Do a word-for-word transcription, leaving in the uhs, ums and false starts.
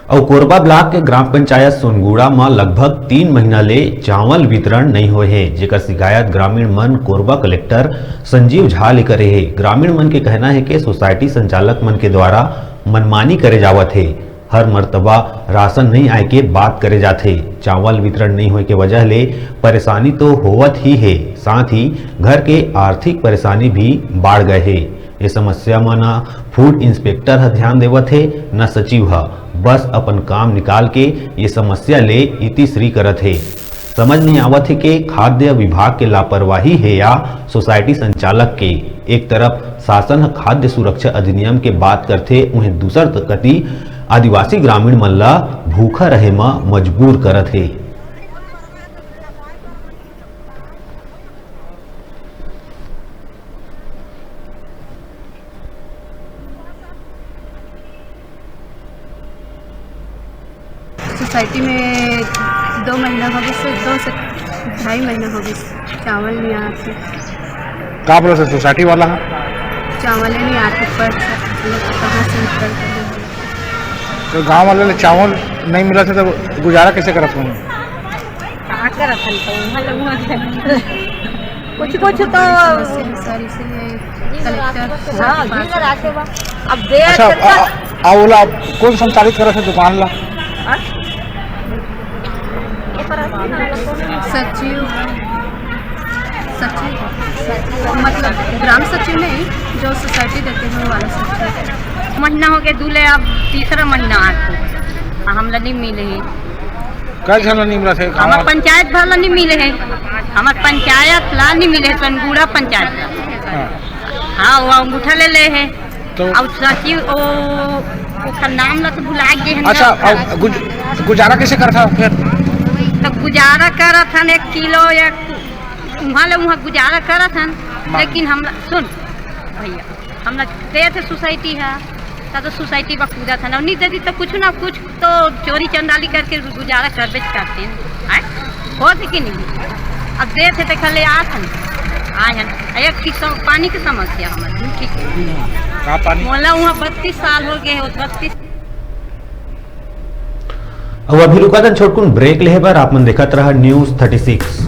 अउ कोरबा ब्लॉक के ग्राम पंचायत सोनगुड़ा म लगभग तीन महीना ले चावल वितरण नइ होए हे, जेकर शिकायत ग्रामीण मन कोरबा कलेक्टर संजीव झा ले करे हे। ग्रामीण मन के कहना हे कि सोसाइटी संचालक मन के द्वारा मनमानी करे जावत हे। हर मर्तबा राशन नइ आए के बात करे जाथे। चावल वितरण नइ होए के वजह ले परेशानी तो होवत ही हे, साथ ही घर के आर्थिक परेशानी भी बाढ़ गए हे। ये समस्या म न फूड इंस्पेक्टर ह ध्यान देवत हे, न सचिव ह। बस अपन काम निकाल के ये समस्या ले इतिश्री करत हे। समझ नहीं आवत हे के खाद्य विभाग के लापरवाही हे या सोसाइटी संचालक के। एक तरफ शासन ह खाद्य सुरक्षा अधिनियम के बात करथे, उहें दूसर कति आदिवासी ग्रामीण मन ला भूखा रहे म मजबूर करत हे। सोसाइटी में दो महीना हो गइस, दो से ढाई महीना हो गइस, चावल नहीं आत हे। का बोला सर, सोसाइटी वाला है? चावल ही नहीं आते, पर कहाँ से निकल कर? तो गांव वाले ले चावल नहीं मिला था, तो गुजारा कैसे करत हो? का करत हन तो उहाँ लोग कुछ कुछ तो समस्या है सर, इसीलिए कलेक्टर हाँ, के पास दिन रात के बाद। अब दे अच्छा, आ, आ, आ, ओला कौन संचालित करत है दुकान ला? हाँ? सचिव, सचिव, मतलब ग्राम सचिव नहीं, जो सोसाइटी देते हैं वो वाला सचिव। महीना हो गया, दूले अब तीसरा महीना आज को, आ, हमला नहीं मिले है। कई झन ला नहीं मिला थे? हमार पंचायत भर ला नहीं मिले है, हमार पंचायत ला नहीं मिले है, सोनगुड़ा पंचायत ला। हाँ। हाँ, वो अंगूठा ले ले है। तो अब सचिव, ओ, ओकर नाम ला तो भुला गए हैं अच्छा, ना। अब गुज-, गुजारा कैसे करत हव फिर? तो गुजारा करत हन, एक किलो, एक उहाँ ले उहाँ गुजारा करत हन, मान। लेकिन हमरा, सुन भैया, हमरा देत हे सोसाइटी है, त तो सोसाइटी बा कूदत हन, और नहीं देती तो कुछ ना कुछ तो चोरी चंडाली करके गुजारा करबे करते हैं, हैं? होत हे कि नहीं? अब देत हे तो खाली आत हन, आए हन। एक ठीक सम-, पानी के समस्या हमर, ठीक है। का पानी? मोला वहाँ बत्तीस साल हो गए हो, बत्तीस। अब अभी रुका दन छोटकुन ब्रेक लेहे बर, आप मन देखत रहा न्यूज़ थर्टी सिक्स।